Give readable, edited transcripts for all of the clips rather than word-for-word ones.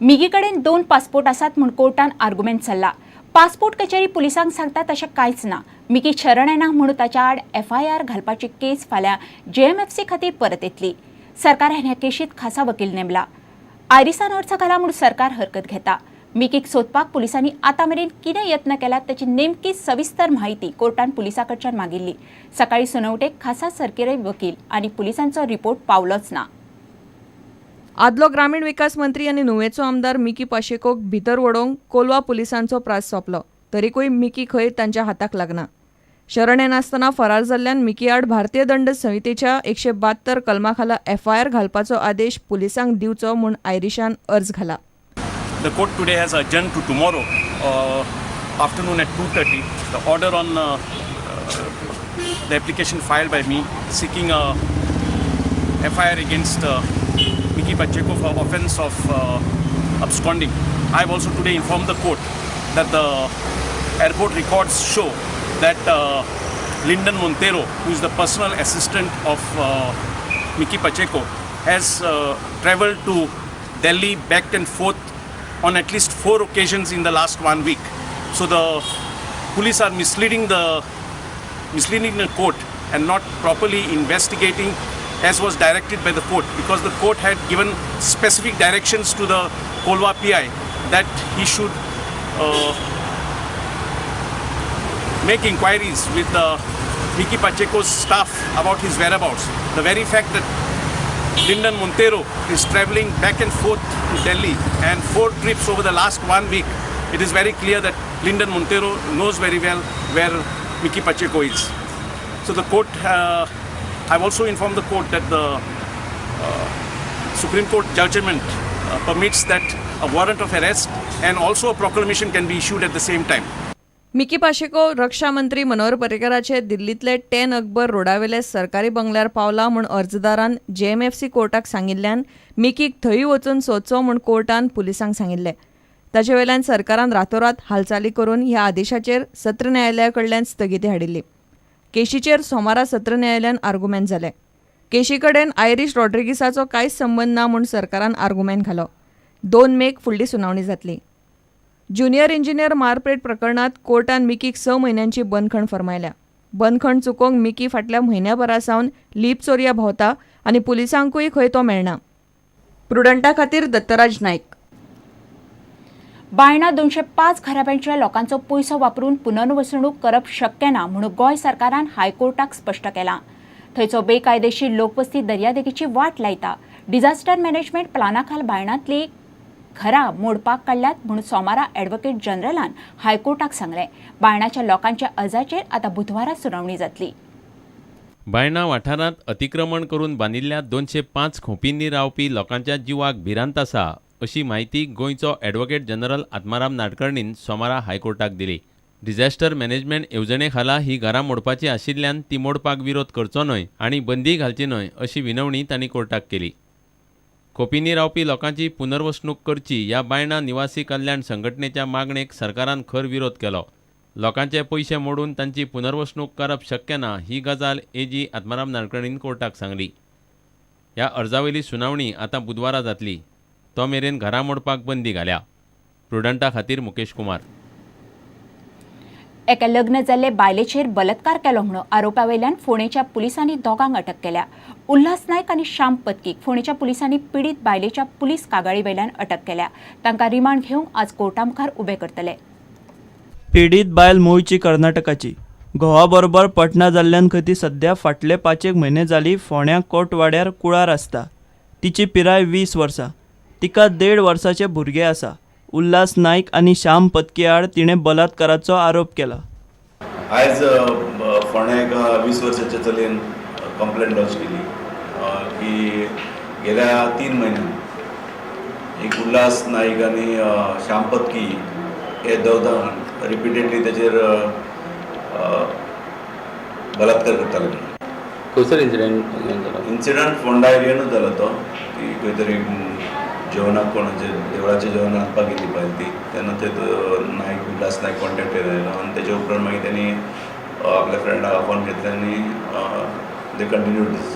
Mickey कडेन 2 passport आसात म्हूण कोर्टान आर्ग्युमेंट चल्ला. पासपोर्ट कचेरी पुलिसांक सांगता तशें कांयच ना. मिकी शरण येना म्हणून ताच्या आड एफआयआर घालपाची केस फाल्यां जेएमएफसी खातीर परत येतली. सरकारान ह्या केशीत खासा वकील नेमला. आयरिसान अर्ज घाला म्हूण सरकार हरकत घेता. मिकीक सोदपाक पुलिसांनी आतां मेरेन कितें यत्न केल्यात ताची नेमकी सविस्तर म्हायती कोर्टान पुलिसां कडच्यान मागिल्ली. सकाळी सुनावणेक खासा सरकारी वकील आनी पुलिसांचो रिपोर्ट पावलोच ना. आदलो ग्रामीण विकास मंत्री आनी नुवेचो आमदार मिकी पाशेकोक भितर वडोवंक कोलवा पुलिसांचो प्रास सोंपलो, तरीकूय मिकी खंय तांच्या हाताक लागना. शरण येनासतना फरार जाल्ल्यान मिकी आड भारतीय दंड संहितेच्या 172 कलमा खाला एफआयआर घालपाचो आदेश पुलिसांक दिवचो म्हूण आयरिशान अर्ज घाला. The court today has adjourned to tomorrow afternoon at 2:30 the order on the application filed by me seeking a FIR against Mickky Pacheco for offence of absconding. I have also today informed the court that the airport records show that Lyndon Montero, who is the personal assistant of Mickky Pacheco, has traveled to Delhi back and forth on at least 4 occasions in the last 1 week. So the police are misleading the court and not properly investigating as was directed by the court, because the court had given specific directions to the Kolwa PI that he should make inquiries with the Mickky Pacheco's staff about his whereabouts. The very fact that Lyndon Montero is traveling back and forth to Delhi and 4 trips over the last 1 week, it is very clear that Lyndon Montero knows very well where Mickky Pacheco is. So the court, I've also informed the court that the Supreme Court judgment permits that a warrant of arrest and also a proclamation can be issued at the same time. Mickey Pacheco रक्षा मंत्री मनोहर पर्रीकराचे दिल्लींतले 10 अकबर रोडावेले सरकारी बंगल्यार पावला म्हूण अर्जदारान JMFC कोर्टाक सांगिल्ल्यान मिकीक थंय वचून सोदचो म्हूण कोर्टान पुलिसांक सांगिल्लें. ताचे वयल्यान सरकारान रातोरात हालचाली करून ह्या आदेशाचेर सत्र न्यायालया कडल्यान स्थगिती हाडिल्ली. केशीचेर सोमारा सत्र न्यायालयान आर्गुमेंट जाले. केशी कडेन आयरीश रॉड्रिगिसाचो कांयच संबंद ना म्हूण सरकारान आर्गुमेंट घालो. 2 मेक फुडली सुनावणी जातली. ज्युनियर इंजिनियर मारपेट प्रकरणात कोर्टान मिकीक 6 म्हयन्यांची बंदखण फर्मायल्या. बंदखण चुकोवंक मिकी फाटल्या म्हयन्याभरा सावन लीप चोरया भोंवता आनी पुलिसांकूय खंय तो मेळना. प्रुडंटा खातीर दत्तराज नायक. बायणा 205 घराब्यांच्या लोकांचो पयसो वापरून पुनर्वसणूक करप शक्य ना म्हणून गोंय सरकारान हायकोर्टाक स्पश्ट केलां. थंयचो बेकायदेशीर लोकवस्ती दर्यादेगेची वाट लायता. डिझास्टर मॅनेजमेंट प्लाना खाल बायणांतली घरां मोडपाक काडल्यात म्हणून सोमारा ॲडव्होकेट जनरलान हायकोर्टाक सांगलें. बायणाच्या लोकांच्या अर्जाचेर आतां बुधवारा सुनावणी जातली. बायणा वाठारांत अतिक्रमण करून बांदिल्ल्या 205 खोपींनी रावपी लोकांच्या जिवाक भिरांत आसा अशी म्हायती गोंयचो ॲडव्होकेट जनरल आत्माराम नाडकर्णीन सोमारा हायकोर्टाक दिली. डिझास्टर मॅनेजमेंट येवजणे खाला ही घरां मोडपाची आशिल्ल्यान ती मोडपाक विरोध करचो न्हय आनी बंदी घालची न्हय अशी विनवणी तांणी कोर्टाक केली. खोपींनी रावपी लोकांची पुनर्वसणूक करची ह्या बायणा निवासी कल्याण संघटनेच्या मागणेक सरकारान खर विरोध केलो. लोकांचे पयशे मोडून तांची पुनर्वसणूक करप शक्य ना ही गजाल एजी आत्माराम नाडकर्णीन कोर्टाक सांगली. ह्या अर्जावयली सुनावणी आतां बुधवारा जातली. तो मेरेन घरां मोडपाक बंदी घाल्या. प्रुडंटा खातीर मुकेश कुमार. एका लग्न जाल्ले बायलेचेर बलात्कार केलो म्हणून आरोपा वयल्यान फोंडेच्या पुलिसांनी दोगांक अटक केल्या. उल्हास नायक आनी श्याम पत्कीक फोंडेच्या पुलिसांनी पिडीत बायलेच्या पुलीस कागाळी वयल्यान अटक केल्या. तांकां रिमांड घेवंक आज कोर्टा मुखार उबे करतले. पिडीत बायल मुळची कर्नाटकाची. घोवा बरोबर पटना जाल्ल्यान खंय ती सद्या फाटले 5-1 म्हयने जाली फोंड्या कोटवाड्यार कुळार आसता. तिची पिराय 20 वर्सां. तिका 1.5 वर्साचें भुरगें आसा. उल्हास नायक आनी श्याम पत्की आड तिणें बलात्काराचो आरोप केला. आयज फोंड्या एका 20 वर्साच्या चलयेन कंप्लेंट लॉज केली की गेल्या 3 म्हयन्यान एक उल्हास नाईक आनी श्याम पत्की हे दोग जाण रिपिटेडली तेजेर बलात्कार करताले म्हणून. खंयसर इन्सिडेंट जालो? इन्सिडंट फोंडा एरियानूच जालो तो की खंय तरी जेवणाक कोणाचे देवळाच्या जेवणाक रांदपाक गेल्ली बायल ती, तेन्ना थंय तो नायक, उल्हास नायक कॉन्टेक्ट आयलो आनी तेजे उपरांत मागीर तेणी आपल्या फ्रेंडाक आपोवन घेतलें आनी they continue दीस.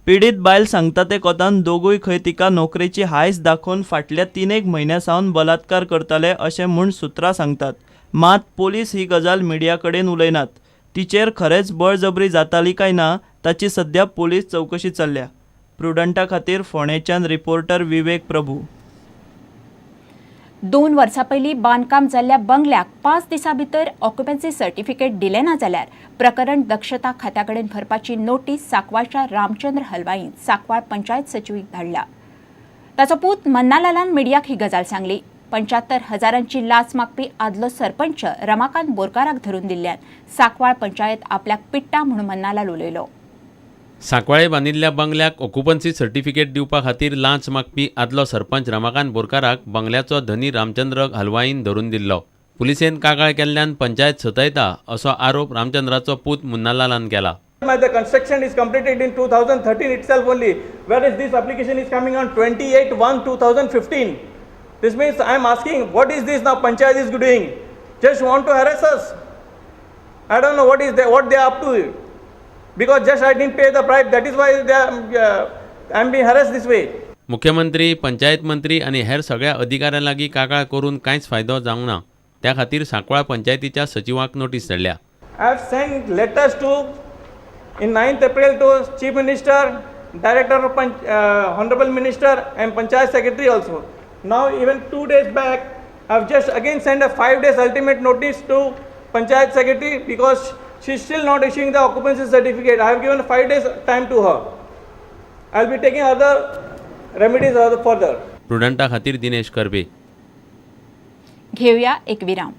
पिडीत बायल सांगता ते कोतान दोगूय खंय तिका नोकरेची हायस दाखोवन फाटल्या 3-1 म्हयन्या सावन बलात्कार करताले अशें म्हूण सुत्रां सांगतात. मात पोलीस ही गजाल मिडिया कडेन उलयनात. तिचेर खरेंच बळजबरी जाताली काय ना ताची सध्या पोलीस चवकशी चल्ल्या. प्रुडंटा खातीर फोंडेच्यान रिपोर्टर विवेक प्रभू. 2 वर्सां पयलीं बांदकाम जाल्ल्या बंगल्याक 5 दिसां भितर ऑक्युपन्सी सर्टिफिकेट दिलें ना जाल्यार प्रकरण दक्षता खात्या कडेन भरपाची नोटीस सांकवाळच्या रामचंद्र हलवाईन सांकवाळ पंचायत सचिवीक धाडल्या. ताचो पूत मन्नालालान मिडियाक ही गजाल सांगली. 75,000 लाच मागपी आदलो सरपंच रमाकांत बोरकाराक धरून दिल्ल्यान सांकवाळ पंचायत आपल्याक पिट्टा म्हूण मन्नालाल उलयलो. सांकवाळे बांदिल्ल्या बंगल्याक ऑक्युपन्सी सर्टिफिकेट दिवपा खातीर लांच मागपी आदलो सरपंच रमाकांत बोरकाराक बंगल्याचो धनी रामचंद्र हलवाईन धरून दिल्लो. पुलिसेन कागाळ केल्ल्यान पंचायत सतयता असो आरोप रामचंद्राचो पूत मुन्नालालान केला. The construction is completed in 2013 itself only, whereas this application is coming on 28/1/2015. This means I am asking, what is this now Panchayat is doing? Just want to harass us. I don't know what they are up to. Because just I didn't pay the bribe, that is why they are, I am being harassed this way. मुख्यमंत्री, पंचायत मंत्री आनी हेर सगळ्या अधिकाऱ्यां लागीं कागाळ करून कांयच फायदो जावंक ना. त्या खातीर सांकवाळ पंचायतीच्या सचिवाक नोटीस धाडल्या. I have sent letters to in 9th April to Chief Minister, Director of Honorable Minister and Panchayat Secretary also. Now even 2 days back, I have just again sent a 5 days ultimate notice to Panchayat Secretary because she is still not issuing the occupancy certificate. I have given 5 days time to her. I will be taking other remedies further. प्रुडंटा खातीर दिनेश कर्वे. घेऊया एक विराम.